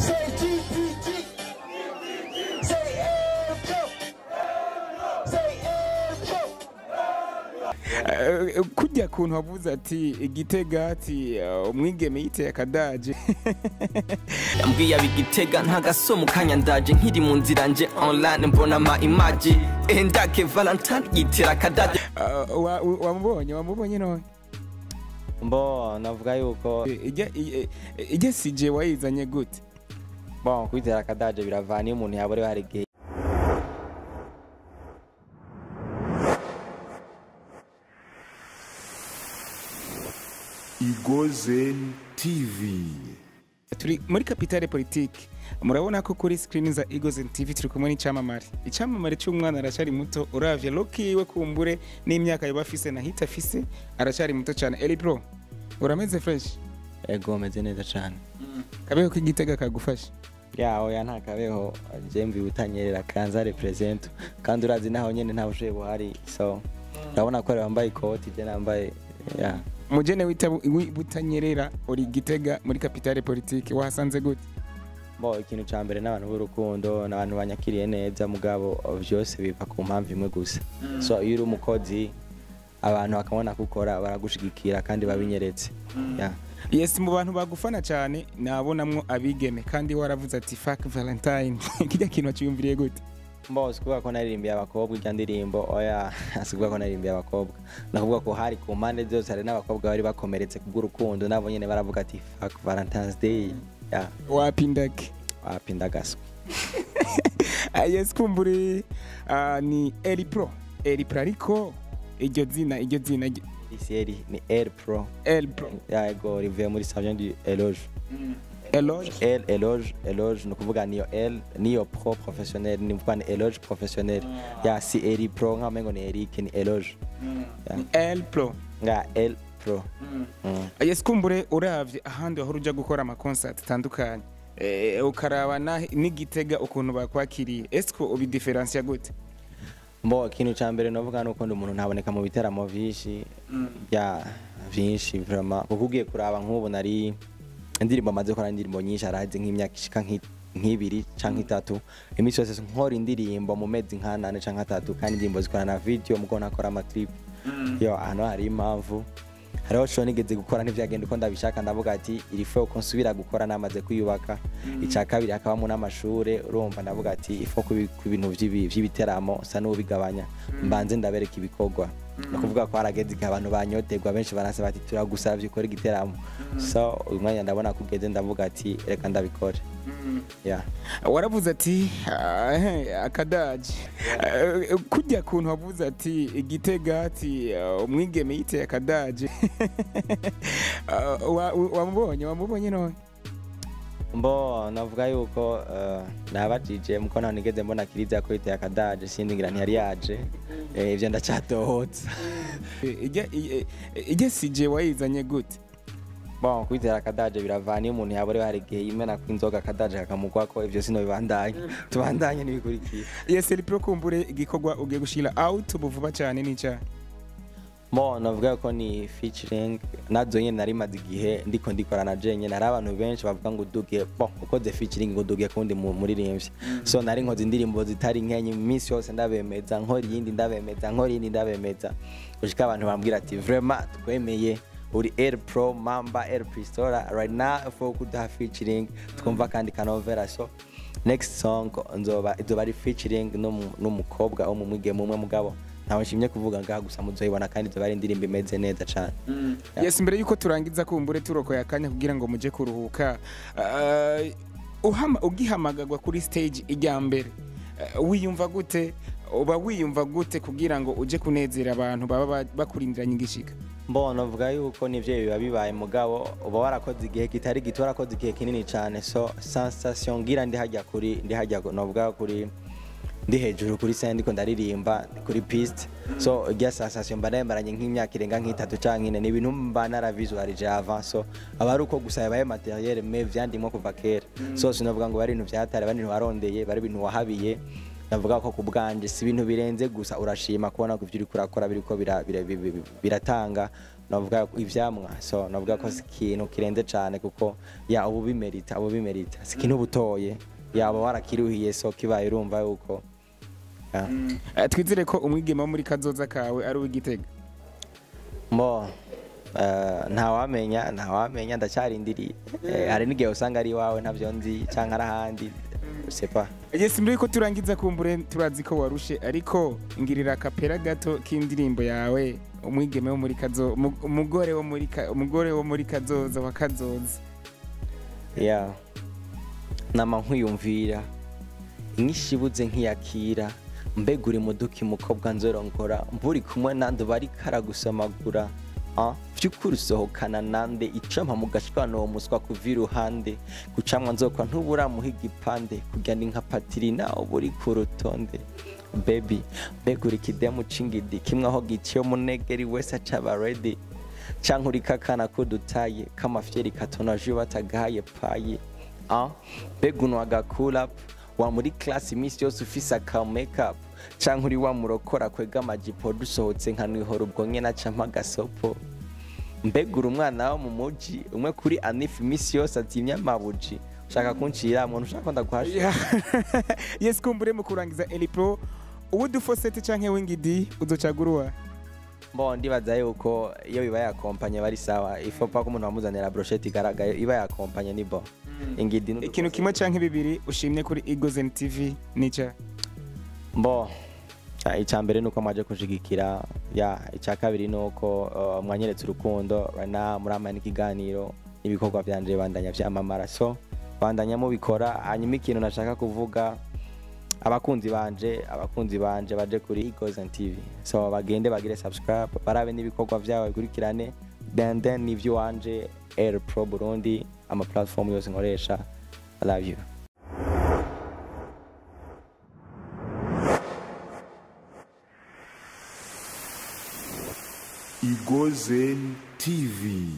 Say GPG. Say El Pro. Say El Pro. Kujya kuntu wavuze ati Igitega, ati umwigeme yiteye akadaje. Yambwiye abigitega ntagasomo kanya, ndaje nkiri mu nzira nje online mbona ama image endake Valentine yitira akadaje. Wamubonye none? Mbo navuga yuko Ijya sije wayizanye gute? Bon, kwitera akadaje biravana iyo umuntu yaborewe, hari igihe Igozen TV. Turi muri Capitale Politique. Murabona ko kuri screen za Eagles TV turi kumwe n'icyamamare, icyamamare cy'umwana aracyari muto. Uravye look yiwe, kumbure n'imyaka yoba afise na hit afise, aracyari muto cyane. Eli Pro, urameze fresh? Ego, meze neza cane. Kabeho k'Igitega kagufasha? Ya, oya, nta kabeho. Je mvi Butanyerera, Kanza represent, kandi urazi naho nyene nta bushuhe buhari, so urabona ko wambaye ikoti, je nambaye ya. Mujene wita Butanyerera, uri Gitega muri Capitale Politique, wahasanze gute? Bo, ikintu ca mbere n'abantu b'urukundo, n'abantu banyakiriye neza, mugabo vyose biva ku mpamvu imwe gusa. So iyo uri umukozi, abantu bakabona ko ukora, baragushigikira kandi babinyeretse, yeah. Yes, mu bantu bagufana cyane nabonamwo abigeme, kandi waravuze ati "Fuck Valentine". Kijya kintu waciyumviriye gute? Mbo sikuvuga ko naririmbiye abakobwa irya ndirimbo, oya, sikuvuga ko naririmbiye abakobwa. Nakuvuga ko hari ku mpande zose, hari n'abakobwa bari bakomeretse kubw'urukundo, nabo nyene baravuga ati "Fuck Valentine's Day", yeah. Wapindake. Wapindagaswe. Yes, kumbure ni Eli Pro, Eli Pro, ariko iryo zina Eri ni L Pro. El Pro. Yego, rivuye muri ça vient du éloge. Eloge. L éloge, éloge ni ukuvuga niyo L niyo pro professionnel, ni ukuvuga ni éloge professionnel ya, si Eri Pro nka mengo ni Eric, ni éloge. Yeah. El Pro. Nga L Pro. Yes, kumbure uravye ahandi wahora uja gukora ama concert atandukanye, ukaraba n'Igitega ukuntu bakwakiriye, eske ubidifferencia gute? Mbo ikintu ca mbere novuga nuko ndi umuntu ntaboneka mu biteramo vyinshi bya vyinshi vraiment, kuko ugiye kuraba nk'ubu nari indirimbo amaze gukora indirimbo nyinshi, arazi nk'imyaka ishika nk'ibiri canke itatu, iminsi yose nkora indirimbo mu mezi nk'anane canke atatu, kandi indirimbo zikora na video, mugo nakora ama clip yo hano. Hari impamvu, hariho show nigeze gukora ntivyagenda uko ndabishaka, ndavuga ati iri faut ko nsubira gukora namaze kwiyubaka. Icya kabiri hakabamo n'amashure, urumva ndavuga ati il faut ku bintu vy'ibiteramo sa n'ubigabanya, mbanze ndabereka ibikorwa. Ni ukuvuga ko harageze igihe abantu banyoterwa benshi, barasaba ati "Turagusavye ukore igiteramo." So uyu mwanya ndabona ko ugeze, ndavuga ati reka ndabikore, yeah. Waravuze ati akadaje. Kujya kuntu wavuze ati Igitega, ati umwigeme yiteye akadaje. Wamubonye none? Mbo navuga yuko nabajije muko ntaho nigeze mbona kiriza ko yiteye akadaje, sindi ngira ntiyari yaje. Ivyo ndacatohotsa. Ijya sije wayizanye gute? Bon, kwitera akadaje biravana iyo umuntu yaborewe, hari igihe yimena kw'inzoga akadaje kakamugwako. Ivyo sinobibandanye, tubandanye n'ibikurikiye. Yes, Eli Pro, kumbure igikorwa ugiye gushira out ubu vuba cyane n'icyaha? Mo navuga ko ni featuring nazo nyene nari maze igihe ndiko ndikora na jenyene. Hari abantu benshi bavuga ngo uduge, bon, ukoze featuring ngo uduge kundi muririmbyi. So nari nkoze indirimbo zitari nkenye, iminsi yose ndabemeza, nkora iyindi ndabemeza, nkora iyindi ndabemeza, gushika abantu bambwira ati "Vraiment twemeye, uri L Pro Mamba L Pistola, right now for kuduha featuring twumva kandi kanovera." So next song nzoba izoba ari featuring n'umukobwa wo mu mwigeme umwe, mugabo ntawe nshimye kuvuga ngaha, gusa muzoyibona kandi izoba ari indirimbo imeze neza cane. Yeah. Yes, mbere yuko turangiza, kumbure turokoye akanya kugira ngo muje kuruhuka, ugihamagagwa kuri stage ijya mbere, wiyumva gute? Uba wiyumva gute kugira ngo uje kunezera abantu baba bakurindiranye igishika? Mbona uvuga yuko nivyo biba bibaye, mugabo uba warakoze igihe kitari gito, warakoze igihe kinini cane. So sensation ngira ndi hajya kuri, ndi hajya novuga kuri, ndi hejuru kuri scène, ndiko ndaririmba kuri piste, so irya sensation mba nayimaranye nk'imyaka irenga nk'itatu canke ine. Ni ibintu mba naravisualije avant, so aba ari uko gusa yabaye matériel, mais vyandimwo kuva kera. So sinovuga ngo bari ibintu vyatari, bari ibintu warondeye, bari ibintu wahabiye. Navuga ko ku bwanje si ibintu birenze, gusa urashima kubona ko ivyo uriko urakora biriko biratanga, navuga ko ivyamwa. So navuga ko si ikintu kirenze cane, kuko ya ubu bimerita, ubu bimerita, si ikintu ubutoye, yaba warakiruhiye, so kibaye urumva yuko ya. Twizere ko umwigeme wo muri kazoza kawe ari uw'Igitega. Mbo ntawamenya, ntawamenya, ndacyarindiriye. Hari n'igihe usanga ari iwawe ntabyo nzi, cyangwa ari ahandi, sais pas. Yes, mbere yuko turangiza, kumbure turazi ko warushe, ariko ngirira akapera gato k'indirimbo yawe umwigeme wo muri kazo umugore wo muri kazoza wa kazoza. Yeah. Nama nkwiyumvira inyishibuze nkiyakira, mbega uri muduki mukobwa nzorongora, mburi kumwe nande bariko aragusamagura? Ah, vy'ukuri usohokana nande? Icampa mu gashwana uwo muswa kuva iruhande gucamwa nzokwa ntuburamuha igipande kurya ni nka patirina uba uri ku rutonde. Baby, mbega uri kidemu c'ingidi kimwe aho giciye umunegeri wese acaba ready, canke uri kakana kudutaye k'amafyeri katonaje batagahaye paye? Ah, mbega unwa agakura wa muri class iminsi yose ufise aka makeup, canke uri wa murokora kwega amajipo dusohotse nkanwihora ubwo nyene acampa agasopo? Mbega uri umwana wo mu muji umwe kuri anif iminsi yose azimya amabuji? Ushaka kuncira muntu, ushaka ko ndaguhasha? Yeah. Yes, kumbure mu kurangiza, Elipro, ubu dufosete canke wingidi uzocagura? Bon, ndibaza yuko iyo biba yakompanye bari sawa. Ifo pa ko umuntu wamuzanira brochette igaragaye, iba yakompanye ni bon, ingidi Ikintu kimwe canke bibiri ushimye kuri Eagles TV nica? Bo icya mbere ni uko mwaje kunshigikira. Ya, icya kabiri ni uko mwanyeretse urukundo. Right now murampa n'ikiganiro, ibikorwa byanje bandanya vyamamara, so bandanya mubikora. Hanyuma ikintu nashaka kuvuga, abakunzi banje baje kuri Eagles TV, so bagende bagire subscribe, barabe n'ibikorwa byabo bikurikirane, then n'ivyo wanje Air Pro Burundi, ama platform yose nkoresha. I love you. Igozen TV.